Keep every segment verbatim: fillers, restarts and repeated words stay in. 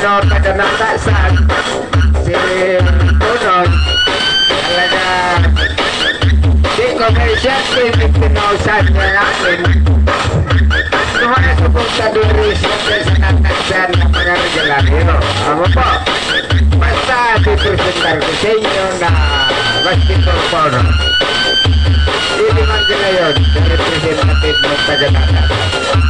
Pero taga Natasan, si Tonoy, talaga, di ko may siyete, fifty thousand niya akin. Ang mga suportadores, siyempre, sa Natasan na mga regalaryo. Amo po. Basta, pipresentar ko sa inyo na basketball forum. Dili man ka ngayon, representative ng taga Natasan.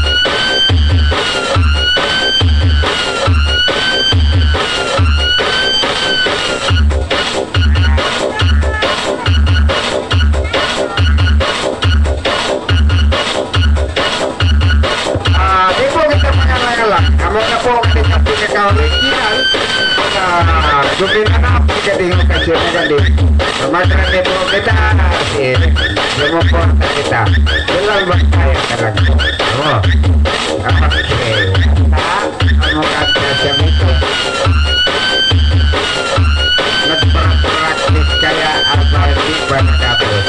Ah, di po kita mangangalang. Amo na po ang kita pinaka-original. Ah, dominanap, kading okasyon na kading. Magkakita po kita, eh, sumuporta kita. Yun lang, magkaya ka lang. Oo. Okay. Ah, ang mga kasya nito. Nagpa-practice kaya ang hindi pa nakapos.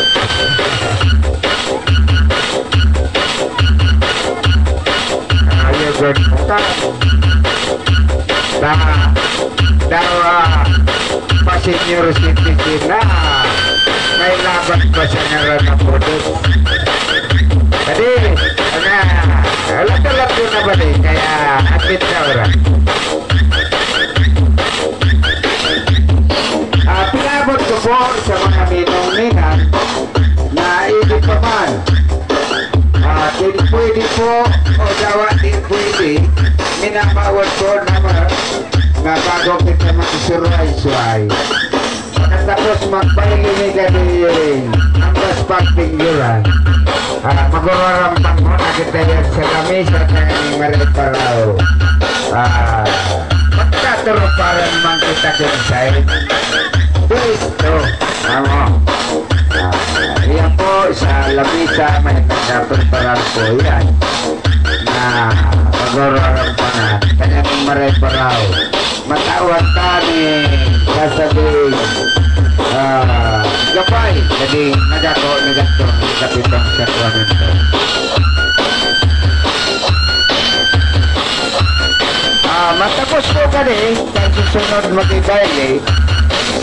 Ayaw gud ta. Sa dawa pa senior citizen na, may laban pa siya ngaran na pudot. Kadi, na, alat-alat ko na ba di? Kaya, apit na oras. Ah, pinabot ko po sa mga ninong-ninang na hindi pa man. Ah, din pwede po o dawa din pwede, minamawad po naman na bago kita magsuruhay-suhay. Pagkatapos magpahiling ka din ang mas pagpinggiran. Ah, magurarampang muna kita yan sa lamesa ng Maray Parao. Ah, magkaturuparan man kita din sa Kristo. Amo. Ah, iyan po, sa lamesa, may nagkapreparar po yan na magurarampang na. Kanyang Maray Parao. Matawan ta ni sasabing, ah, gabay, kadi nagako, nagato, sa pitong sakramento. Ah, matapos po kani, sa susunod mag-ibayle,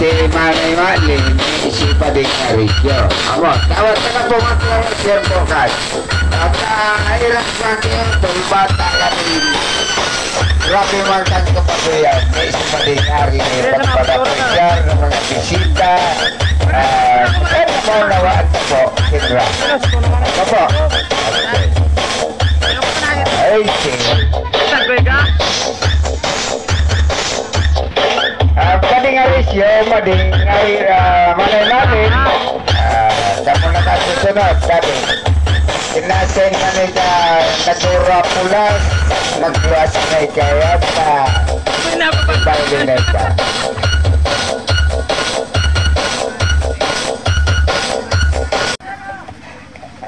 si Manay Malin, si Pading Arisio. Amo, tawag ka na po, mga sir, bukas. At, ah, hirap sa akin, itong bata kanina. Grabe man kan kapaguyan. May isa pa din ari, may pagpapapicture ng mga bisita. Ah, sana maunawaan na po, Kinra. Opo. Ay, sige. Ah, Pading Arisio, Pading Ari-, ah, Manay Malin. Ah, kamo na kasusunod, sabi. Kinasen na ni ka nagdura pulas, nagluwas na ikaya sa Banglineta.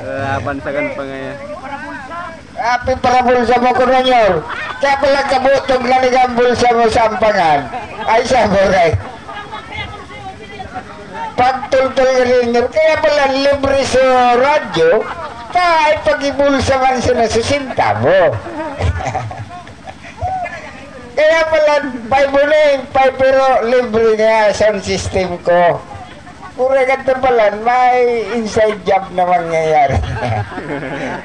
Laban sa kan pangaya. Happy parabulsa mo, Kuno Nyor. Kaya pala kabutog na ni ang bulsa mo sa ampangan. Ay, siya, buray. Pagtultol ka rin, Nyor. Kaya pala libre sa radyo, kahit pag-ibulsa man siya na sesenta mo. Kaya pala, five na yun, five, pero libre nga sound system ko. Puro ganito pala, may inside job na mangyayari.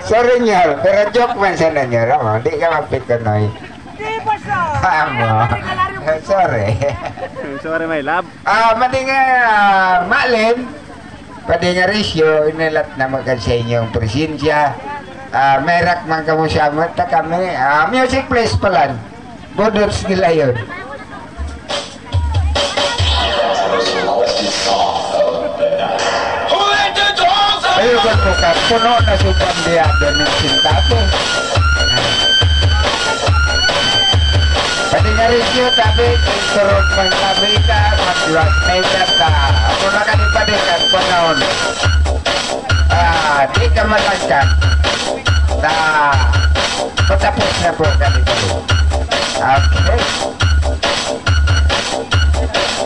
Sorry, Nyor, pero joke man sana, Nyor, amo, di ka mapikonoy. Di, boss, oh. Amo. Sorry. Sorry, my love. Ah, Pading, ah, Malin, Pading Arisio, inilat na magad sa inyong presensya. Ah, merak man kamo siya, mata kami. Ah, music, please, palan. Bodots nila yun. Ayun ba po ka? Puno na si Pandiado ng sintabo. Pati nga rin yun, sabi, surog man sabi ka, mag-classmate ka. Ako na ka ni Padikan, panahon. Ah, di ka matangkad. Ta, patapos na po kami kami. Okay.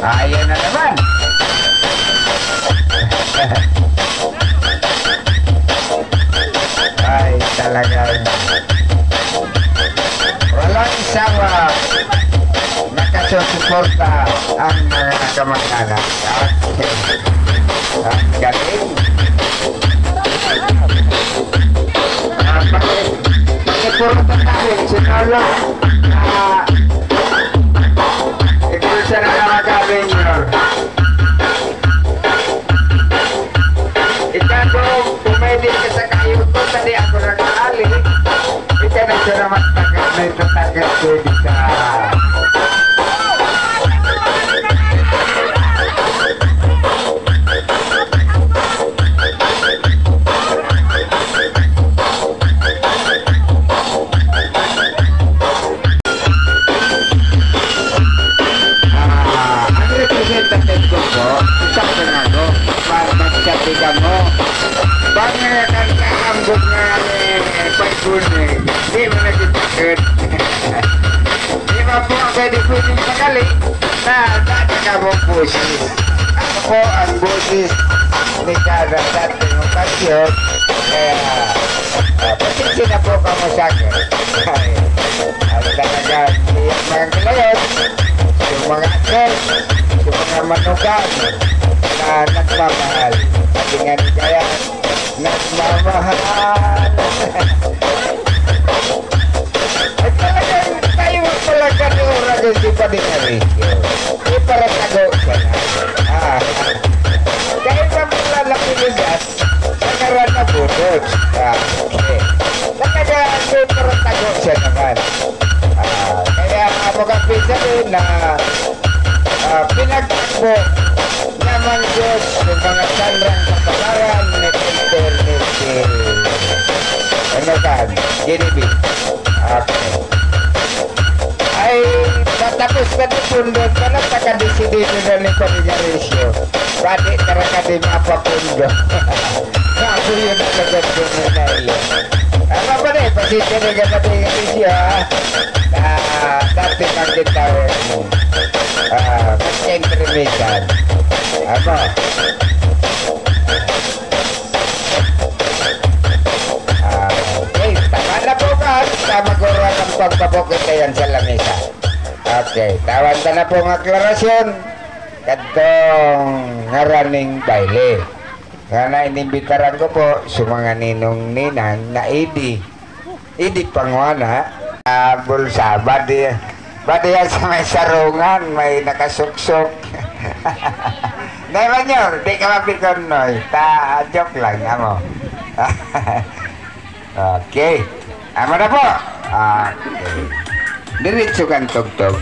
Ayan na naman. Ay, talagang walang sawa. Susuporta ang mga kamag-anak. Ah, ang galing. Ah, paki-, pakisuporta namin si Carlo. Ah, ikaw siya na kamag-anak, Junior. Ikaw, kung may di ka sa kayo ko, tadi ako nag-aali. Ika na siya naman taga, may tataga pwede ka. Ah, ang representative ko po, sa Senado, para magsabi kamo. Bang, eh, kan kaambog nga, eh, pagkuning, di mo na kita. Di ba po, pwede, pwede magaling na dati ka mong boses. Ako po ang boses ni Kara sa ating okasyon. Kaya, ah, pasensya na po kamo sa akin. Ay, ang talaga, iyak mga kilayon, yung mga atres, yung mga manugang na nagmamahal. Sabi nga ni Kaya, nagmamahal. Ay, talagang tayo talaga ni Oragon di pa din na ratio. Di para tago siya na. Ah. Dahil sa mga lapiligas, sa karan na bunod. Ah, okay. Talaga, di para tago siya naman. Ah, kaya, ah, magandang sabihin na, ah, pinagtakbo naman Diyos yung mga sanrang kapalaran ni Pintor ni si, ano ka, Genevieve. Okay. Ay, patapos ka ni Pundon, pala, takadesidido na ni Panigarisyo. Pati talaga di mapapundo. Kaso yun ang nagandun na nila. Ano ba na eh? Pasensya na ka pati yung isyo, ha? Ah, dati pang gitawin mo. Ah, mag-entremisan. Ano? Ah, okay, tama na po ka. Tama ko rin ang pagpabukit na yan sa lamesa. Okay, tawan ta na po ang aklarasyon. Kadtong ngaraning baile. Nga na inimbitaran ko po sa mga ninong ninang na idi. Idi pangwana. Ah, bulsa, badi, badi yan sa may sarungan, may nakasuksok. Nay Manyor, di ka mapikon, Noy. Ta, joke lang, amo. Okay. Amo na po. Okay. Diretso kang tugtog.